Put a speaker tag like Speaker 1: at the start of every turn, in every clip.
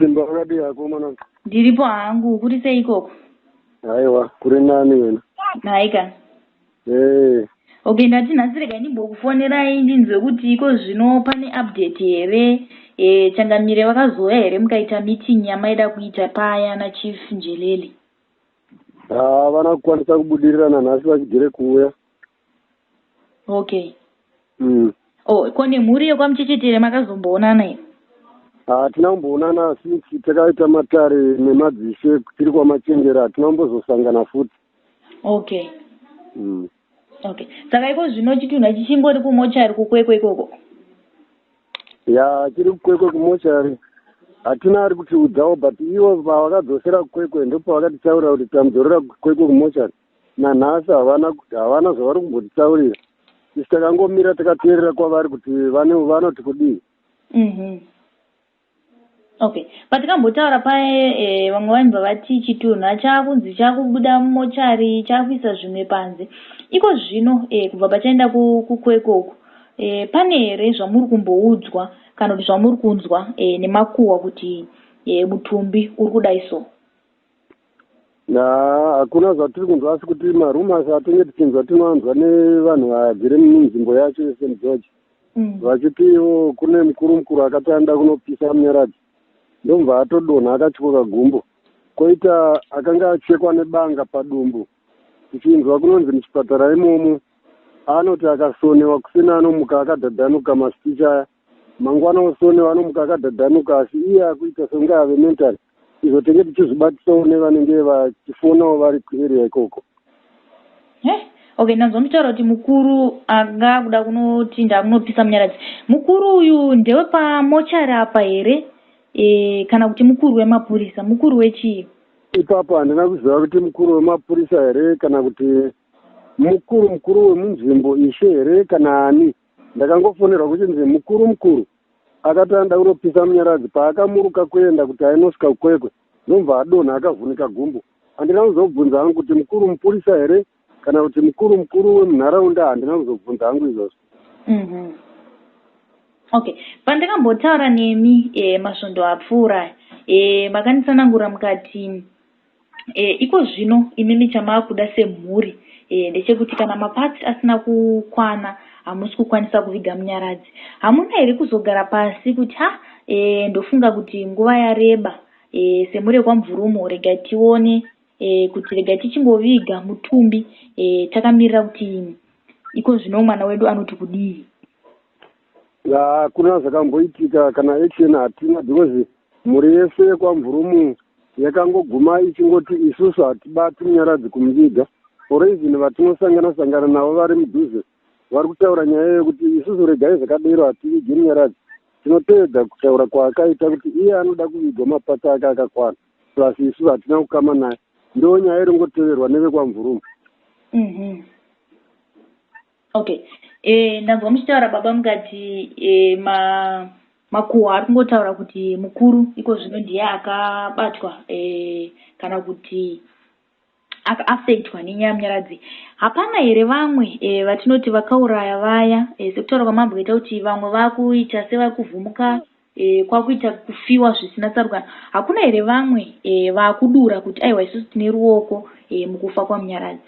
Speaker 1: Simba, wakadii hako mwanangu?
Speaker 2: Ndiripo hangu, kuri sei ikoko?
Speaker 1: Aiwa, kuri nani wena.
Speaker 2: Nhaika.
Speaker 1: Eh.
Speaker 2: Okay, ndati nhasi regai ndimbokufonerai ndinzwe kuti iko zvino pane update here, changamire vakazouya here mukaita meeting yamaida kuita paya naChief Njelele?
Speaker 1: Havana kukwanisa kubudirira nanhasi, vachigere kuuya.
Speaker 2: Okay. Oh, ko nemhuri yekwaMuchechetere makazomboonana here?
Speaker 1: Hatina kumboonana since takaita matare nemadzishe tiri kwaMachengera, hatina kumbozosangana futi.
Speaker 2: Okay, saka iko zvino chitunha chichingori kumochari kuKwekwe ikoko?
Speaker 1: Ya, chiri kuKwekwe kumochari. Hatina ari kutiudzawo, but ivo pavakadzosera kuKwekwe ndopavakatitaurira kuti tamudzorera kuKwekwe kumochari. Nanhasi havana zvavari kumbotitaurira. Isu takangomira takateerera kwavari kuti vanoti kudii.
Speaker 2: Okay, patikambotaura paye, vamwe vanhu vati chitunha chakunzi chakubuda mumochari, chakuisa zvimwe panze. Iko zvino, kubva pachaenda kuKwekwe uku, pane here zvamuri kumboudzwa kana kuti zvamuri kunzwa nemakuhwa kuti mutumbi uri kudai so?
Speaker 1: Na hakuna zvatiri kunzwa, asi kuti marumours atinge tichinzwa tinoanzwa nevanhu vagere munzvimbo yacho yeSt George, vachiti ivo kune mukuru mukuru akati anoda kunopisa Munyaradzi, ndomubva atodonha akatyoka gumbo, kwoita akanga achekwa nebanga padumbu. Tichinzwa kunonzi muchipatara imomo anoti akasonewa kusina, anomuka akadhadhanuka mastitches aya, mangwana osonewa anomuka akadhadhanuka, asi iye akuita sekunge ave mentally. Izvo tenge tichizvibatisawo nevanenge vachifonawo vari kuarea ikoko.
Speaker 2: Okay, ndanzwa muchitaura kuti mukuru anga akuda kunoti ndakunopisa Munyaradzi. Mukuru uyu ndewepamochari apa here, kana kuti mukuru wemapurisa, mukuru wechii?
Speaker 1: Ipapo handina kuziva kuti mukuru wemapurisa here kana kuti mukuru mukuru wemunzvimbo, ishe here kana ani. Ndakangofonerwa kuchinzi mukuru mukuru akati anoda kunopisa Munyaradzi, paakamuruka kuenda kuti ainosvika kuKwekwe ndomubva adonha akavhunika gumbo. Handina kuzobvunza hangu kuti mukuru mupurisa here kana kuti mukuru mukuru wemunharaunda, handina kuzobvunza hangu izvozvo.
Speaker 2: Okay, pandakambotaura nemi masvondo apfuura, makanditsanangura mukati iko zvino imimi chamaakuda semhuri ndechekuti kana maparts asina kukwana hamusi kukwanisa kuviga Munyaradzi. Hamuna here kuzogara pasi kuti ha, ndofunga kuti nguva yareba, semhuri yekwaMvurumo regai tione kuti regai tichingoviga mutumbi, takamirira kuti iko zvino mwana wedu anoti kudii?
Speaker 1: Hakuna zvakamboitika, kana action hatina, because mhuri yese yekwaMvurumu yakangoguma ichingoti isusu hatibati Munyaradzi kumuviga. Or even vatinosangana sangana navo vari mudhuze vari kutaura nyaya yekuti isusu regai zvakadero, hativigi Munyaradzi. Tinoteedza kutaura kwaakaita kuti iye anoda kuvigwa maparts ake akakwana, plus isusu hatina kukama naye. Ndo nyaya iri ngoteverwa nevekwaMvurumu.
Speaker 2: Okay, ndanzwa muchitaura baba mukati makuhwa ari kungotaura kuti mukuru iko zvino ndiye akabatwa, kana kuti akaaffectwa nenyaya yaMunyaradzi. Hapana here vamwe vatinoti vakauraya vaya, sekutaura kwamamboita kuti vamwe vakuita sevari kuvhumuka, kwakuita kufiwa zvisina tsarukano? Hakuna here vamwe vaakudura kuti aiwa, isusu tine ruoko mukufa kwaMunyaradzi?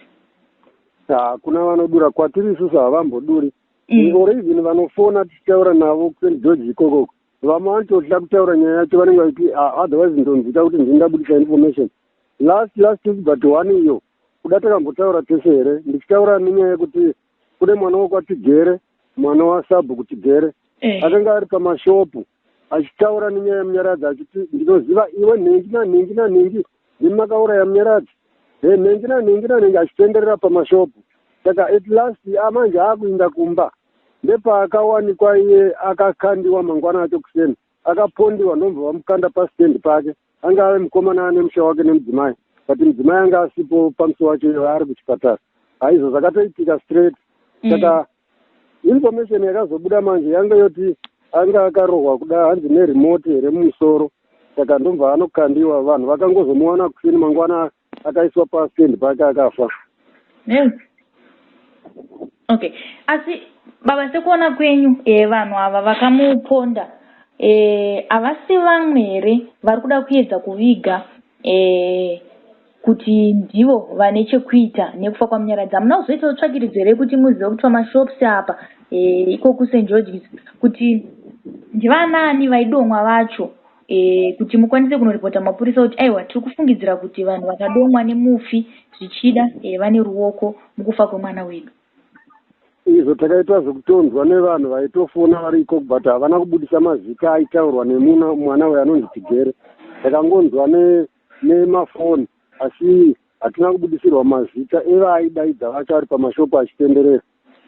Speaker 1: Hakuna vanodura kwatiri, isusu havamboduri. Or even vanofona tichitaura navo kuSt George ikokoko, vamwe vanototya kutaura nyaya yacho, vanenge vachiti, "Ah, otherwise ndonzwika kuti ndingabudisa information." Last week but one iyo kuda takambotaura tese here, ndichitaura nenyaya yekuti kune mwana wekwaTigere, mwana wasabhuku Tigere, akanga ari pamashopu achitaura nenyaya yeMunyaradzi, achiti ndinoziva iwe nhingi nanhingi nanhingi, ndimi makauraya Munyaradzi, he nhingi nanhingi nanhingi, achitenderera pamashopu. Saka at last amanje aakuinda kumba, ndepaakawanikwa iye akakandiwa mangwana acho kuseni, akapondiwa, ndomubva vamukanda pastendi pake. Anga ave mukomana ane musha wake nemudzimai, but mudzimai anga asipo pamusi wacho iyo, ari kuchipatara. Haizvo zvakatoitika straight. Saka information yakazobuda manje yanga yoti anga akarohwa kuda hanzi neremote here mumusoro, saka ndomubva anokandiwa. Vanhu vakangozomuwana kuseni mangwana akaiswa pastendi pake akafa.
Speaker 2: Yes. Okay, asi baba, sekuona kwenyu, vanhu ava vakamuponda, Havasi vamwe here vari kuda kuedza kuviga kuti ndivo vane chekuita nekufa kwaMunyaradzi? Hamuna kuzoitawo tsvakiridzo here kuti muzive kuti pamashops apa iko kuSt George's kuti ndivanaani vaidomwa vacho kuti mukwanise kunoripota mapurisa kuti aiwa tiri kufungidzira kuti vanhu vakadomwa nemufi zvichida vane ruoko mukufa kwemwana wedu?
Speaker 1: Izvo takaita zvekutonzwa nevanhu vaitofona vari ikoko, but havana kubudisa mazita aitaurwa nemuna mwana uyo anonzi Tigere. Takangonzwa nemafoni, asi hatina kubudisirwa mazita evaidaidza vacho ari pamashopu achitenderera.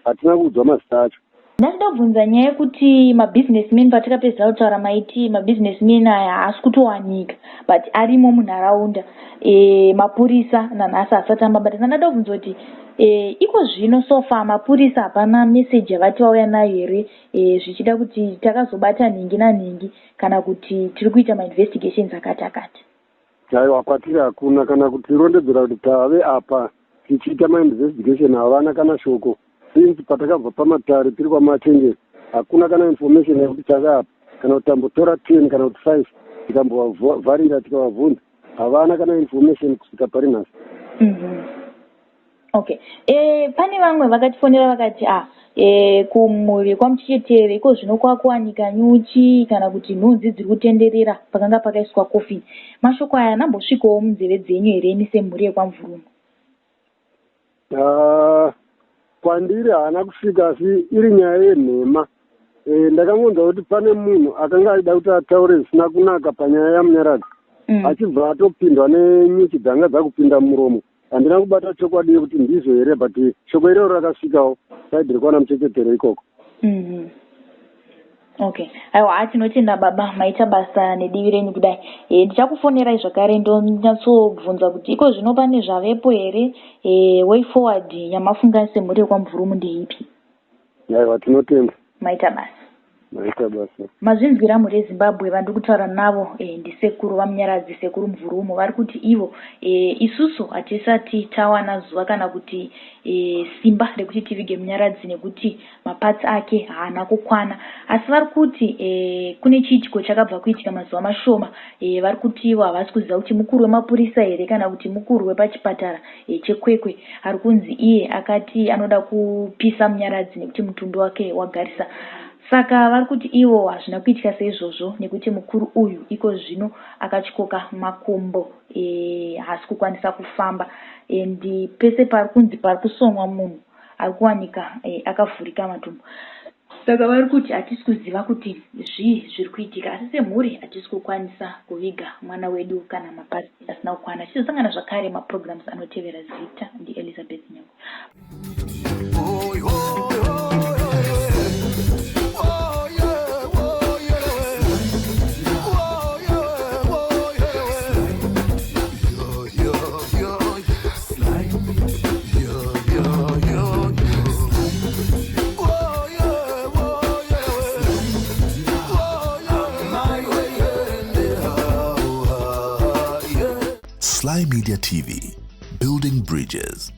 Speaker 1: Hatina kuudzwa mazita acho.
Speaker 2: Ndachida kubvunza nyaya yekuti mabusinessmen, patakapedzisa kutaura maiti mabusinessmen aya haasi kutowanika but arimo munharaunda. Mapurisa nanhasi asati amabata. Saka ndada kubvunza kuti iko zvino so far mapurisa hapana meseji yavati vauya nayo here zvichida kuti takazobata nhingi nanhingi kana kuti tiri kuita mainvestigations akati akati?
Speaker 1: Aiwa, kwatiri hakuna kana kutirondedzera kuti tave apa tichiita mainvestigation. Havana kana shoko. Since patakabva pamatare tiri kwamachengeri, hakuna kana information yekuti tave apa kana kuti tambotora 10 kana kuti 5 tikambovavharira tikavabvunza. Havana kana information kusvika pari nhasi.
Speaker 2: Okay. Pane vamwe vakatifonera vakati kumhuri kwaMuchechetere iko zvino kwakuwanika nyuchi kana kuti nhunzi dziri kutenderera pakanga pakaiswa coffin. Mashoko aya anambosvikawo munzeve dzenyu here imi semhuri yekwaMvurumo?
Speaker 1: Kwandiri haana kusvika, asi iri nyaya yenhema. Ndakangonzwa kuti pane munhu akanga aida kuti ataure zvisina kunaka panyaya yaMunyaradzi, achibva atopindwa nenyuchi dzanga dzakupinda mumuromo. Handina kubata chokwadi yekuti ndizvo here, but shoko iroro rakasvikawo side rekwana Muchechetere ikoko.
Speaker 2: Okay, aiwa, tinotenda baba, maita basa nedivi renyu. Kudai ndichakufonerai zvakare ndonyatsobvunza kuti iko zvino pane zvavepo here, way forward yamafunga semhuri yekwaMvurumu ndeipi.
Speaker 1: Aiwa, tinotenda.
Speaker 2: Maita basa.
Speaker 1: Maita basa.
Speaker 2: Mazvinzwira, mhuri yeZimbabwe, vandiri kutaura navo ndisekuru vaMunyaradzi, Sekuru Mvurumo. Vari kuti ivo isusu hatisati tawana zuva kana kuti simba rekuti tivige Munyaradzi nekuti maparts ake haana kukwana, asi vari kuti kune chiitiko chakabva kuitika mazuva mashoma. Vari kuti ivo havasi kuziva kuti mukuru wemapurisa here kana kuti mukuru wepachipatara cheKwekwe ari kunzi iye akati anoda kupisa Munyaradzi nekuti mutumbi wake wagarisa. Saka vari kuti ivo hazvina kuitika seizvozvo nekuti mukuru uyu iko zvino akatyoka makumbo, haasi kukwanisa kufamba, and pese pari kunzi pari kusonwa munhu ari kuwanika akavhurika matumbu. Saka vari kuti hatisi kuziva kuti zvii zviri kuitika, asi semhuri hatisi kukwanisa kuviga mwana wedu kana maparts asina kukwana. Tichizosangana zvakare maprograms anotevera. Zita ndiElizabeth Nyango. Oh, oh, oh, yeah, oh, yeah. Oh, yeah, oh, yeah. Yo, yo, yo. Yo, yo, yo, yo. Oh, yeah, oh, yeah. Oh, yeah. Oh, yeah.
Speaker 3: Sly Media TV, building bridges.